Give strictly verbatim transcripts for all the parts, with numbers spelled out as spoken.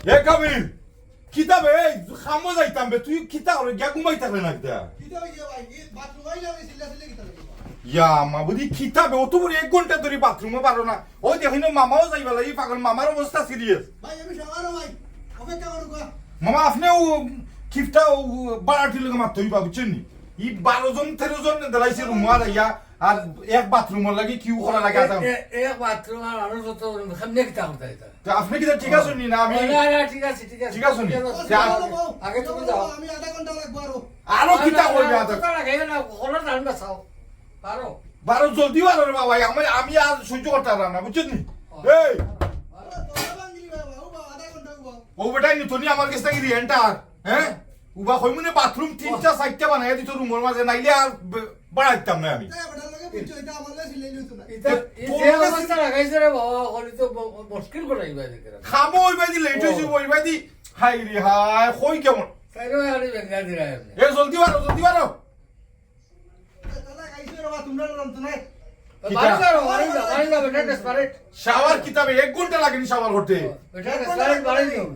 এ কামিল, কিতা বে, এই কামো যাইতাম বে, তুই কিতা করে গিয়া ঘুমাই থাকলে না কিতা? কিতা অইছে ভাই? এই বাথরুম আইলে আমি চিল্লা চিল্লি কিতা করবো? ইয়া মাবুদি, কিতা বে, অত বড় এক ঘন্টা ধরি বাথরুমো পারো না। ওই দেখইন মামাও যাইবা লাগি পাগল, মামার অবস্থা সিরিয়াস। ভাই, আমি সকালে ভাই, অপেক্ষা করো গো। মামা, আপনেও কিফটা ও বাড়াটির লগে মাততে অইবা, বুঝছইন নি? ই বারো জন, তেরো জন দিলাইছে রুমো আর আইয়া, আর এক বাথরুমর লাগি কিউ করা লাগে, আচ্ছা। এ-, এ-, এক বাথরুম আর আরো যত সামনে কিতা করতে এটা? তে আপনে কিতা ঠিক আছইন নি? না, আমি ও, না, না, ঠিক আছে, ঠিক আছে। ঠিক আছে নি? ঠিক আছে। তে আ- আগে তুমি যাও। আমি আধা ঘন্টা লাগবো আরো। আরো কিতা না, করবে না, আধা? কথা লাগাইও না, হকলর জান বাঁচাও। পারো? বারো, জলদি বারো রে বাবা, আমি, আমি আর সহ্য করতে পারলাম না, বুঝছইন নি? ও। এই! বারো, তোরা ভাঙ্গিলি বাবা, ও বাবা, আধা ঘন্টা ও বাবা। ও বেটা, নি তো নি আমার গেছ থাকি রেন্ট আর, হ্যাঁ? উবা কইমু নে বাথরুম তিনটা চাইরটা বানাইয়া দিত রুমর মাঝে, নাইলে আর বে-, বাড়াইতাম না আমি। ইতা বেটার লগে বুঝছো, ইতা আমার লগে সিলাই লইতো না। ইতা, এ, এই তোর যে লগে অবস্থা লাগাইছে রে বাবা, হলি তো ব-, ব-, মুশকিল করে ইবা দেখে রে। খামো ওই বাদি লেট হইছে, ও। ওই বাদি। হায় রে হায়, কই কেমন? তাই রে, আরে বেঙ্গা দিরা এমনি। এ, জলদি বারো, জলদি বারো। এ, তালা খাইছো রে বাবা, তোমরা রান্ধতো না। কিতা? বাড়ি যাও, বাড়ি যাও, বাড়ি যাও, বেটা, desperate। শাওয়ার কিতা বে, এক ঘন্টা লাগেনি শাওয়ার করতে। বেটা, desperate, বাড়ি যাও।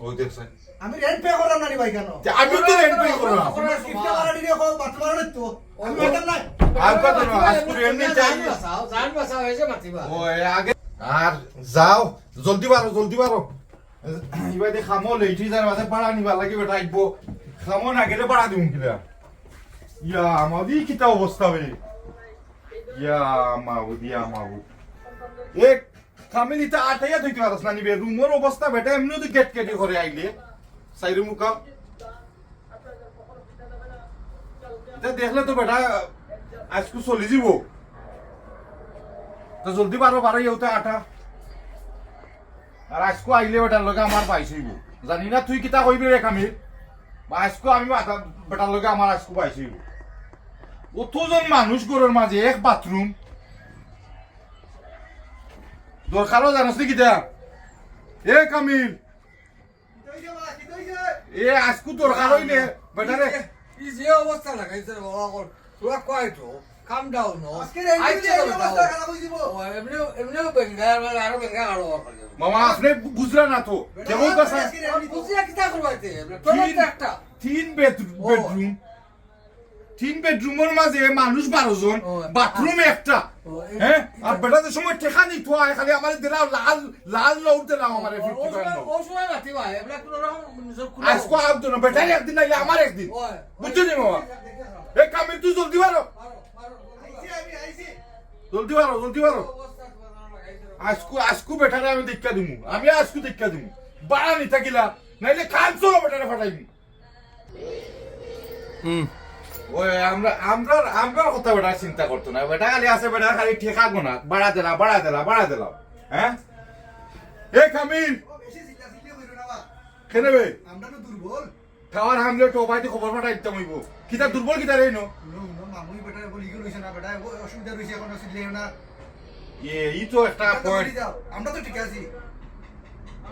ও দেখছেন। আমি রেন্ট পে করলাম না রে ভাই, কেন? তে আমিও তো রেন্ট পে করলাম। তোমরা কিফটা ভাড়া দিলে কও, বাথরুম ভাড়া দিত। আমি ও। পাইতাম না। আর কত না, আজকে এমনি চাই। জান বাঁচাও, জান বাঁচাও, এই যে মাতিবা। ও, এ আগে। আর যাও, জলদি বারো, জলদি বারো। ইবাদে খামো লেট হই যার মাঝে ভাড়া নিবার লাগি বেটা আইবো। খামো না গেলে ভাড়া দিমু কিলা? ইয়া, আমাদের কিতা অবস্থা বে? ইয়া, মাবুদ, ইয়া, মাবুদ। এ, কামিল ইতা আটাইয়া ধইতে পারস না নি বে? রুমর অবস্থা বেটা এমনিও তো গেট গেটি করে আইলে। সাইরে মুকা। ইতা দেখলে তো বেটা আজকু চলি যিবো। তো জলদি বারো, বারো ইয়া উতা আটা। আর আজকু আইলে বেটার লগে আমার বাইশ হইবো। জানি না তুই কিতা কইবি রে কামিল। বা আজকু আমি বাতা-, বেটার লগে আমার আজকু বাইশ হইবো। অতজন মানুষ ঘরর মাঝে এক বাথরুম। দরকারও জানোস নি কিতা? এ কামিল। এ আজকু দরকার হইলে বেটারে। এই যে অবস্থা লাগাইছে রে বাবা, এখন তোরা কয় তো, calm down, no? আজকে এই আইছে এই তো অবস্থা বেটা। খারাপ হয়ে দিব। ও, এমনিও, এমনিও বেঙ্গা, আর আরো বেঙ্গা আরো অর করে। মামা, আপনে বুঝরা না তো। বেটা, দেখো আজকে কথা। আজকে এমনি তো। বুঝিয়া কিতা করবা এতে? বেটা, তিন, toilet তো একটা। তিন বেড-, ও। বেডরুম। তিন বেডরুমর মাঝে মানুষ বারো জন, ও। বাথরুম একটা। ও, এই, হ্যাঁ? এই, আর বেটা যে সময় টেকা নিত আয়, খালি আমারে দিলাও লাল, লাল নোট দিলাও আমারে ও, fifty ও five সময়, নোট। ও সময় রাতি ভাই, এবলা কোনো রকম নিজের খুলে আজকে আর তো না, বেটার একদিন নাইলে আমার একদিন। ও, বুঝছো নি মামা? দেখে, দেখে, দেখে। এ কামিল, তুই জলদি বারো। বারো, বারো, জলদি বারো। জলদি বারো, জলদি বারো। অবস্থা তোমার অবস্থা। আজকু, আজকু বেটারে আমি দেখা দিমু। আমি আজকু দেখা দিমু। বাড়া নিতা কিলা, নাইলে কান চলো বেটারে ফাটাইমু। হুম। ওই আমরা, আমরা, আমরার কথা বেটা চিন্তা করতো না। বেটা খালি আছে, বেটা খালি ঠেকা গোনা। বাড়া দিলা, বাড়া দিলা, বাড়া দিলা। হ্যাঁ? এ কামিল! ও, বেশি চিল্লাচিল্লি কইরো না বা। কেনে বে? আমরা তো দুর্বল। টাওয়ার হামলে তো ভাই খবর পাঠাই দিতাম অইবো। কিতা দুর্বল কিতা রে ইনো? হুনো, হুনো, মামুই বেটা বলি কি লইছে না বেটা, ও অসুবিধা রইছে, এখন চিল্লাইও না। এ, ই তো একটা এটা তো point। বলি যাও, আমরা তো ঠিক আছি।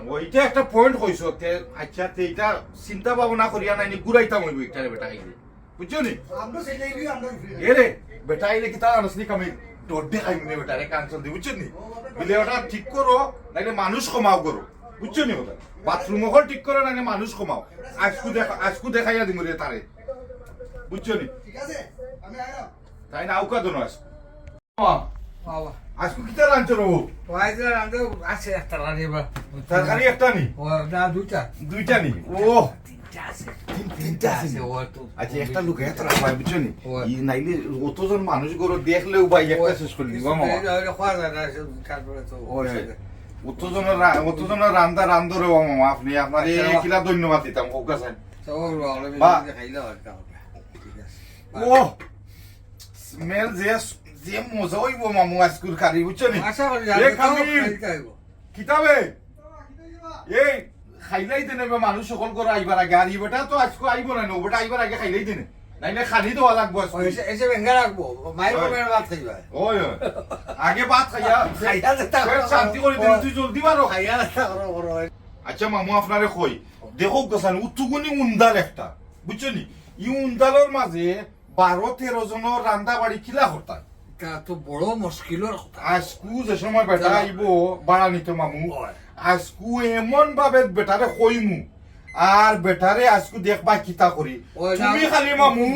ওইটা একটা point কইছো, তে, আচ্ছা, তে এটা চিন্তা ভাবনা করিয়া নাইলে ঘুরাইতাম অইবো একটা বেটা আইলে। বুঝছো নি? আমরা চিল্লাইলেই আমরা উঠি। এ রে, বেটা আইলে কিতা জানোস নি কামিল? ডর দেখাই মনে বেটারে কাঞ্চন দি, বুঝছো নি? ও, বাবা। বিলে ওটা ঠিক করো, নাইলে মানুষ কমাও করো। বুঝছো নি কথা? বাথরুম অকল ঠিক করো, নাইলে মানুষ কমাও। আজকু দেখা, আজকু দেখাইয়া দিমু রে তারে। বুঝছো নি? ঠিক আছে, আমি আইলাম। তাই না, আউকা দোনো আজকু। বাবা। আজকু কিতা রাঁধছো রে? ভাই, যে রাঁধো আছে একটা রাঁধি বা। তরকারি একটা নি? ও, না, দুইটা। দুইটা নি? ও। তিনটা আছে। তিন-, তিনটা আছে নি? ও তো। আচ্ছা, একটা লুকাইয়া তো রাখবায়, বুঝছো নি? ও। ই নাইলে অতজন মানুষ ঘরো দেখলেও ভাই একটা ও। শেষ করি দিবা, মামা। এই, ওই খাওয়া যায় না, সে তারপরে তো ওই, ওই। অতজনর রা-, অতজনর রান্দা রান্ধো রে, মামা, আপনি, আপনারে আচ্ছা, বাবা। কিলা ধন্যবাদ দিতাম, হোক আছে। তো ও, ও, ও, বা। খাইলে হয়, তা হবে। ঠিক আছে। ও। Smell যে, যে মজা অইবো মামু আজকুর কারি, বুঝছো নি? আশা করি এ যাবে, তাও কামিল। খাইতে অইবো। কিতা বে? এই, খাইলাই দেনে বে মানুষ হকল করে আইবার আগে, আর ই বেটা তো আজকু আইবো না, ও বেটা আইবার আগে খাইলাই দেনে। নাইলে খালি দেওয়া লাগবো আজকু। ও, এসে, এসে বেঙ্গা রাখবো, মায়ের ওই। বাবার ভাত খাইবা। ওই, ওই। আগে ভাত খাইয়া, খাইয়া যেতা পেট করো, শান্তি করে দিন, করো। তুই জলদি বারো। খাইয়া যেতা করো, করো। আচ্ছা মামু, আপনারে কই, দেখো গোসানি, উত্তুগুনি উন্দাল একটা, বুঝছো নি? ই উন্দালর মাঝে বারো তেরো জনর রান্দা বাড়ি কিলা করতা? তা তো বড় মুশকিলর কথা। আজকু যে সময় বেটা তা আইবো, বাড়া নিতো মামু। ওই। আইজকু এমন ভাবে বেটারে কইমু, আর বেটারে আইজকু দেখবায় কিতা করি। ওই না। তুমি খালি মামু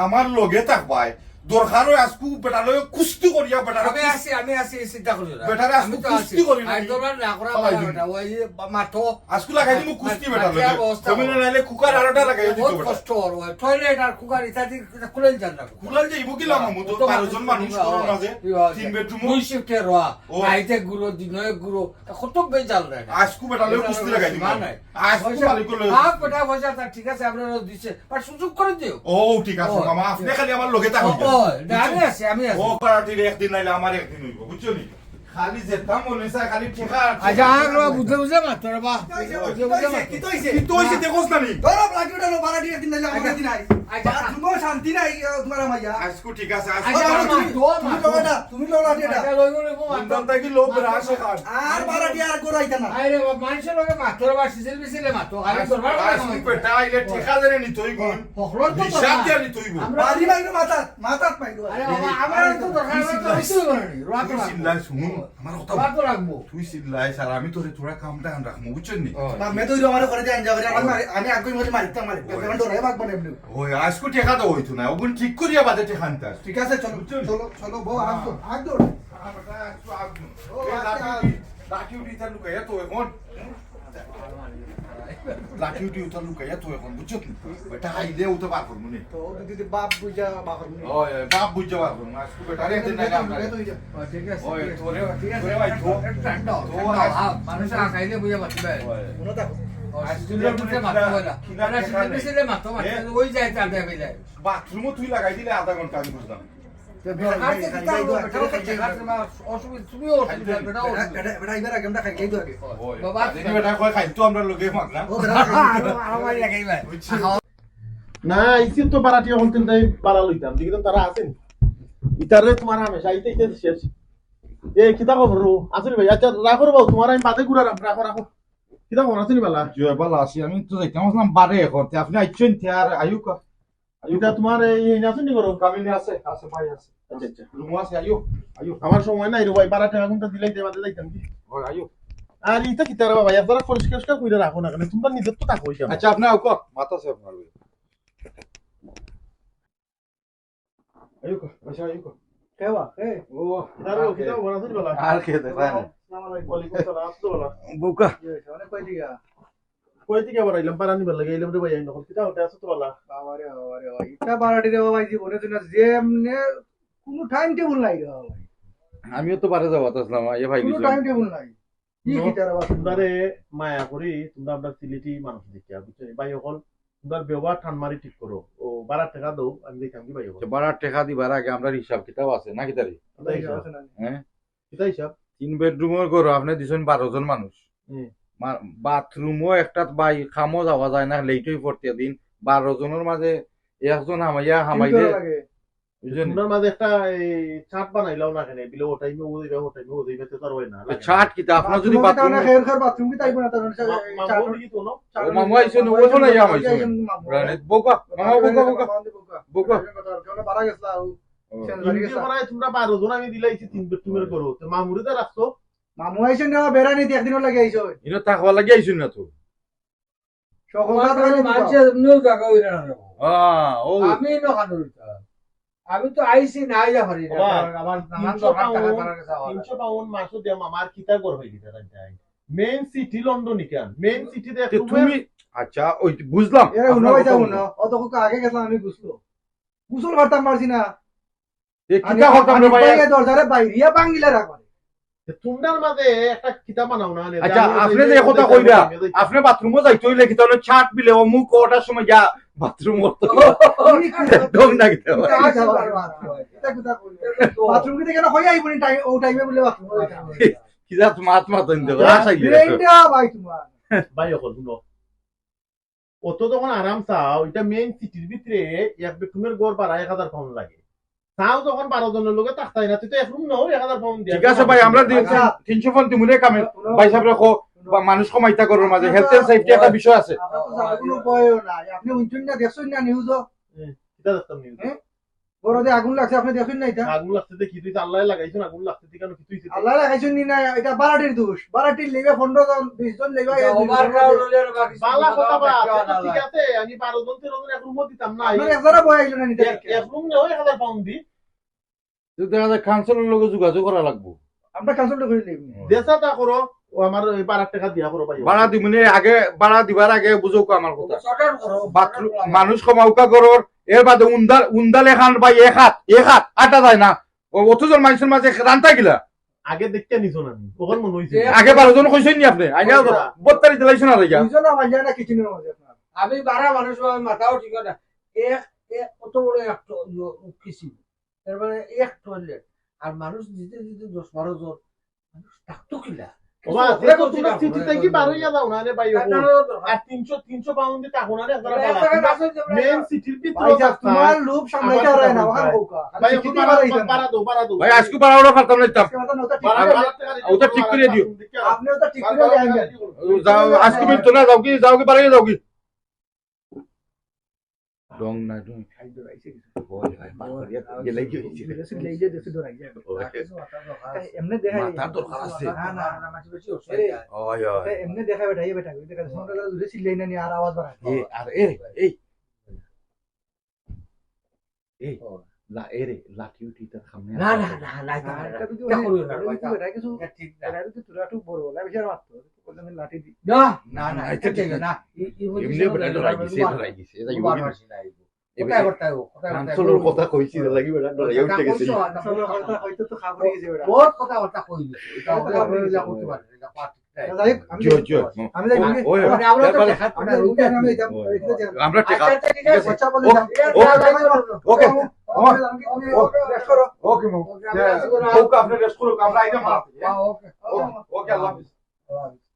আমার লগে থাকবায়, দরকার অয় আইজকু বেটার লগে কুস্তি করিয়া বেটারে আমি কুস্তি আছি, আমি আছি, চিন্তা করিও না। বেটারে আইজকু আমি তো কুস্তি আছি। করি আর নাকি? দরবার না করা সবাই ভালো দিন। বেটা, ওই যে মাতো। আইজকু লাগাই দিমু কুস্তি মাত-, বেটার মাতিয়া লগে। অবস্থা তুমি না নাইলে কুকার আরোটা লাগাই দিতে বহুত বেটা। কষ্ট অর, ওই টয়লেট আর কুকার ইত্যাদি খুলেন যান না। খুলেন যে ইবু কিলা মামু, তো ও তো বারো জন মানুষ, মানুষ, করো না যে? কি হয়? তিন বেডরুম। দুই শিফটে রোয়া, ও। রাইতে ঘুরো, দিনে ঘুরো, তা কত বেজাল রে। আইজকু বেটার লগে কুস্তি লাগাই দিমু। সীমা নাই। আইজকু পয়সা, মালিক লগে। হ্যাঁ, বেটা পয়সা তার ঠিক আছে, আপনারা দিছে, আর সুযোগ করে দিও। ও, ঠিক আছে, ও, মামা, আপনি খালি আমার লগে থাকো। ও, ও, না, আমি আছি, আমি আছি। ও, পার্টির একদিন নাইলে আমার একদিন অইবো, বুঝছো নি? খালি যেতাম মনে চায়, খালি ঠেকা আর আচ্ছা, ঠেকা। আর বাবা, বুঝে বুঝে মাতো রে বা। কিতা অইছে? বুঝে বুঝে মাতো। কিতা অইছে? কিতা অইছে, দেখোস না নি? ধরো, লাঠি উঠানো, বাড়াটি একদিন নাইলে আমার আচ্ছা। একদিন আই। আচ্ছা। বাথরুমও শান্তি নাই, আ, তোমার মাইয়া। আইজকু ঠিক আছে, আইজকু আচ্ছা, আমার মাতো, তুমি লও মাতো। না, তুমি লও লাঠি এটা। আচ্ছা, লই, লই, লই, মাতো। উন্দান থাকি লও, ব্রাশ ওখান। আর বাড়াটি আর করাইতা না। আরে বাবা, মানুষের লগে মাতো রে বা, সিজিল মিছিলে মাতো। খালি আইজকু, দরবার করে আইজকু মাতো। বেটা আইলে ঠেকা জানে নিতে অইবো। হকলর তো হিসাব দরকার। দিয়া নিতে অইবো। আমরা বাড়ি মাইরো মাথাত, মাথাত মাইরো। আরে বাবা, আমার তো দরকার, তুই আমরা তো চিল্লাইস। হইতে পারি। তুই চিল্লাইস, হুন। আমার কথা রাখবো। তুই চিল্লাইস, আর আমি তোরে থুড়া কামটা আন রাখমু, বুঝছস নি? ও। বাপ, মে তো আমারে করে দেন যাবে, আমি, আমি আগে মরে মারিতাম, মারি। ওই। এখন ডরাই ভাগ মানে এমনি। ওই, আইজকু ঠেকা তো অইতো না, ওগুন ঠিক করিয়া বাদে ঠেকা আনতে আস। ঠিক আছে, চলো, বুঝছস নি? চলো, চলো, বউ, আগ তো, আগ দৌড়। আ, বেটা, আইজকু আগ দৌড়। ও, এ, আচ্ছা। লাঠি উঠি, লাঠি উঠি, ইতা লুকাইয়া তো এখন। লাঠি উঠি উতা লুকাইয়া তো এখন, বুঝছো নি? বেটা আইলে উতা বার করমু নি। তো যদি বাপ বুঝা বার করমু নি। ওই, ওই, বাপ বুঝা বার করমু। আইজকু বেটারে এদিন নাইলে আমরা। ও, ঠিক আছে, ওই, ঠিক আছে। তোরে, ঠিক আছে, তোরে ভাই, তো, একটু ঠান্ডা হও, তো ঠান্ডা হও। আইজ-, হ্যাঁ, মানুষ আখাইলে বুঝা পারতে পারে। ওই। মনে থাকো। আইজকু বেটারে কিনা, মাতো বলে। কিনা, কিনা, কিনা, কিনা, কিনা, মাতো, মাতো, এ? ওই যায়, তার দেবে যায়। বাথরুমও তুই লাগাই দিলে আধা ঘন্টা, আমি বুঝলাম। তো দরকার তো কিতা হলো, বেটা তো ঠেকাত তোমার অসুবিধা, তুমিও অসুবিধা, বেটাও অসুবিধা। বেটা, বেটা, এবার আগে আমরা খাই, খাই তো আগে। ওই, বাবা, তাদের বেটা কয় খাই তো আমরা লগে মাত না। ও, বেটা, খাই। আরো, আরো মারি লাগাই ভাই। বুঝছি। না, ইসির তো বাড়াটি এখন তিনটাই বাড়া লইতাম, দেখি তো তারা আছেন। ইতারে তোমার হামেশা আইতে আইতে শেষ। এ, কিতা খবর রো? আছেন ভাই? আচ্ছা, রাখো রে বাবু, তোমার আমি বাদে ঘুরারাম, রাখো, রাখো। কিতা খবর, আছেন বালা? জি, বালা আছি। আমি তো যাইতাম আসলাম বারে এখন, তে আপনি আইছেন, তে আর আইউক্কা। ইটা তোমার এই, এই আছে নি গরম? কামিনী আছে, আছে ভাই আছে। আচ্ছা, আচ্ছা। রুমো আছে, আইও, আইও। আমার সময় নাই রে ভাই, বারা টেকা কুনটা দিলাই দে বাদে যাইতাম কি? ওই, আইও। আর ইটা কিতা রে বাবা, একবার পরিষ্কার টরিষ্কার কইরা রাখো না কেনে? তোমরা নিজের তো থাকো কেনে? আচ্ছা, আপনি আউক্কা, মাত আছে আপনার লগে। আইও কো, আচ্ছা, আইও কো। কে বা? কে? ও, দাঁড়াও, আর কে? কিতা খবর আছে বালা? আর কে দেখবা না? আসসালামু আলাইকুম। ওয়ালাইকুম সালাম, আছো বালা? বউক্কা। জি, অনেক কই দিগা? কই দিগা আবার আইলাম, পারা নিবার লাগি আইলাম রে ভাই, আইন এখন। কিতা হতে আছো তো বালা? বাবা রে, বাবা রে, বাবা। ইটা বাড়াটি রে বাবা, এই জীবনে তো না, যে এমনে কুনু time table নাই রে বাবা। আমিও তো বারে যাওয়াত আসলাম, আইয়া ভাই কোনো গেছি। Time table নাই। কি হুনো, কিতা রে বাবা? তোমরারে মায়া করি, তোমরা আমরা সিলেটি মানুষ দেখিয়া, বুঝছো নি? ভাই অকল, তোমরা ব্যবহার টান মারি ঠিক করো। ও বারা টেকা দেও, আমি দেখতাম কি ভাই অকল। তো বারা টেকা দিবার আগে আমরার হিসাব কিতাব আছে, না কিতা রে? কিতা হিসাব? হ্যাঁ? কিতা হিসাব? তিন bedroom-র ঘর, আপনে দিছইন বারো জন মানুষ। হুম। মা-, bathroom-ও একটাত ভাই কামো যাওয়া যায় না, late অই পড়তে দিন। বারো জনর মাঝে একজন হামাইয়া, হামাইলে তিন জন লাগে। বুঝলেন? তোমরার মাঝে একটা এই chart বানাইলাও না কেনে, বিলে ও time-এ ও দিবে, ও time-এ ও দিবে, তে তো আর হয় না, তো লাগে না। Chart কিতা? আপনার যদি bathroom-ও না, খেয়াল কর, bathroom কিতা আইবো না, তার মানে মা-, এই মামু chart দেখি তো না। Chart ও মামু আইছে না, ওই শোনা ইয়া আইছে, মামু। মামু। রানী, বউক্কা, মামু, বউক্কা, বউক্কা। বউক্কা। বউক্কা। কেউ বারা গেছলা, ও। ও। চেঞ্জ ইন্দি করি গেছলা। করায় তোমরা বারো জন আমি দিলাইছি তিন bedroom-এর ঘরো। তো মামুরে তো রাখছো। মামু আইছে না, বেড়া নিতে একদিনও লাগে আইছে। ইনো থাকবার লাগি আইছইন না তো। সকল তোমার কাজ করে মানুষে দিবা। এমনিও জাগা অইরা না রে বাবা। হ্যাঁ, ও। আমি না খানো অইতা। আমি তো আইছি না, আইয়া পারি না। বাবা, আমার নানান তিনশো দরকার, টাকা pound, তারা কাছে আমার। তিনশো pound মাসও দিয়া মামার কিতা ঘর হয়ে দিতে তাই তাই। Main city London ইখান, main city তে তো তুমি, আচ্ছা, ওই বুঝলাম, এরা আপনার হুনো কথা ভাই যাও বুঝলাম। না, অত কথা আগে গেছিলাম আমি বুঝলো। গোসল করতাম পারছি না। এ, কিতা করতাম রে ভাই? দরজারে বাইরিয়া ভাঙ্গিলা রাখবা। এ, তোমরার মাঝে একটা কিতা বানাও না, নে, আচ্ছা, আমি আপনি যে কথা কইরা, আপনি bathroom-ও যাইতে হইলে কিতা হলো, chart বিলে অমুক কটার সময় গিয়া bathroom করতে হবে। একদম না কিতা ভাই? কিতা কিতা কইরা? Bathroom কিতা কেন হইয়া আইবো নি time, ও time-এ বলে bathroom-এ যাইতাম। কিতা মাত মাত হইন দেখো, আশা কি brain-টা ভাই তোমার। ভাই, অখন হুনো। অত যখন আরাম চাও, ইটা main city-র ভিতরে এক bedroom-এর ঘর ভাড়া এক হাজার pound লাগে। চাও যখন বারো জনর লগে থাকতায় না, তুই তো এক room নাও, এক হাজার pound দিয়া। ঠিক আছে ভাই, আমরা দি-, আচ্ছা। তিনশো pound দিমুনে কামে। হুনো। ভাই সাহেব রাখো, হুনো। বা মানুষ কমাইতা ঘরর মাঝে, health and safety একটা বিষয় আছে। আপনার তো যাওয়ার কোনো ভয়ও নাই। আপনি হুনছইন না, দেখছইন না news-ও? হুম, কিতা দেখতাম news-ও? হ্যাঁ? ওরা যে আগুন লাগছে, আপনি দেখেন না এটা? আগুন লাগছে দেখি তুই আল্লাহ লাগাইছেন, আগুন লাগছে দেখি কেন কি তুই আল্লাহ লাগাইছেন নি না, এটা বারাটির দোষ। বারাটির লেবে পনেরো জন, বিশ জন লেবে, এটা এই দুই জন overcrowd লেবে। হইলে আর বাকি বালা সব কথা বা, বাকি আছে তো আলাদা। ঠিক আছে, আমি বারো জন, তেরো জন এক রুমও দিতাম না। আপনার এক জায়গা বয়া আইলো না নিতে এক, দেখে। এক রুম নেই, এক হাজার পাউন্ড দি। তো দেখা যায় কাউন্সিলর লগে যোগাযোগ করা লাগবো। আমরা কাউন্সিলর করি নেই। দেশা তা করো, ও আমার ওই পাড়ার টাকা দিয়া করো ভাই। ভাড়া দিমুনে আগে, ভাড়া দিবার আগে বুঝো আমার কথা। Sort out করো, বাথরুম, sort out করো। মানুষ কমাউকা করোর, এর বাদে উন্দাল, উন্দাল এখান ভাই এক হাত, এক হাত, আটা যায় না। ও অতজন মানুষের মাঝে রান্তা গিলা। আগে দেখতে নিছো না নি? কখন মনে হইছে? এ আগে বারো জন কইছেন নি আপনি? আইনা কইছে না। বত্তারি দিলাইছেন না দেখা। দুইজন আমার জানা কিচেনের মাঝে আপনার। আমি বারা মানুষ, আমার মাথাও ঠিক না। এক, এক, অত বড় এক ট-, ইয়ো, কিচেন। এর মানে এক টয়লেট। আর মানুষ দিতে দিতে দশ বারো জন। মানুষ থাকতো কিলা? ওবা, কিছু এ তো করে তোমরা দিলাম, সিটি করে থাকি দিলাম। বারইয়া যাও না রে ভাই, না, ওগো। না, না, না। আর তিনশো, তিনশো পাউন্ড দি থাকো না রে, আপনারা এটা বালা। একটা কাজ হচ্ছে, আমরা মেইন সিটির ভিতরে ভাই, থাকতা। তোমার লোভ সামলাইতে পারে না, ওখানে ভাই। হোক। খালি ভাই, সিটি এখন বাড়া, বাড়াই দেন। বাড়া দাও, বাড়া দাও। ভাই, আজকে বাড়া ওটা পারতাম না, দিতাম। আজকে ওটা নতুন ঠিক বাড়া, করে বাড়া, দিন। বাড়া, বাড়া, ওটা ঠিক করে দিও। আপনি ওটা ঠিক করে বাড়া, দিন। বাড়া, বাড়া, যাও, আজকে মিনিট তো না, যাও কি, যাও কি, বাড়াই যাও কি? ডং না, ডং। খাদ্য রাইছে কিছু। ওই, ওই, মাথা দিয়া গেলাই কি হইছে? গেছে, গেলাই যে দেশে ডরাই যায়। ওই। কিছু মাথা তো খারাপ। এমনি দেখা যায়। মাথার দরকার আছে। না, না, না, মাঝে বেশি অসুবিধা এই, হয়। ওই, ওই। এমনি দেখা বেটা, এই বেটা, এই দেখা যায়। সামনে গেলে দূরে চিল্লাই না নিয়ে আর আওয়াজ বাড়ায়। এ, আর, এ, এই। এই। ও। লা-, এ রে, লাঠি উঠি তার সামনে না, আসে। না, না, না, এটা না, না, এটা না, যদি এটা ওই, করিও না, এটা যদি এটা, বেটা কিছু, এটা ঠিক না। এটা যদি তোরা একটু বড় বলে, আমি আর মারতো। বললাম, আমি লাঠি দি। না, না, না, না, এটা এটা ঠিক ঠিক না। না। এই, এই এমনি বুঝে বেটা না, ডরাই না, গেছে, না, ডরাই গেছে, এটা না, ইউরোপে না, না। এ কোথায় বেটা, করতে হবে? কোথায় করতে হবে? কাউন্সিলর কথা কইছি, এটা লাগি বেটা, ডরাই উঠে গেছে। কাউন্সিলর কথা হয়তো তো খাবার হয়ে যাবে বেটা। বহুত কথা বার্তা কইলি। এটা কথা হবে, এটা করতে পারে, এটা পারে। যাই হোক, আমি জয়, যাই। জয়। আমি যাই, ও, আমি ওই, মানে আমরা তো ব্যাপারে দেখা আমরা ওই, ওই, আমি যাই, ওই। ওই, ওই, আমরা ঠিক আচ্ছা, আছে। আচ্ছা, ঠিক আছে। আচ্ছা, বলে ওকে, যাও। ওকে, ওকে, ওকে, ওকে, ওকে, ওকে, rest করো। ওকে, মামু। ওকে, আমরা rest করো। ওকে, আপনি rest করো, আমরা আইলাম না। হ্যাঁ, ওকে। ওকে, ওকে, আল্লাহ হাফেজ। আল্লাহ হাফেজ।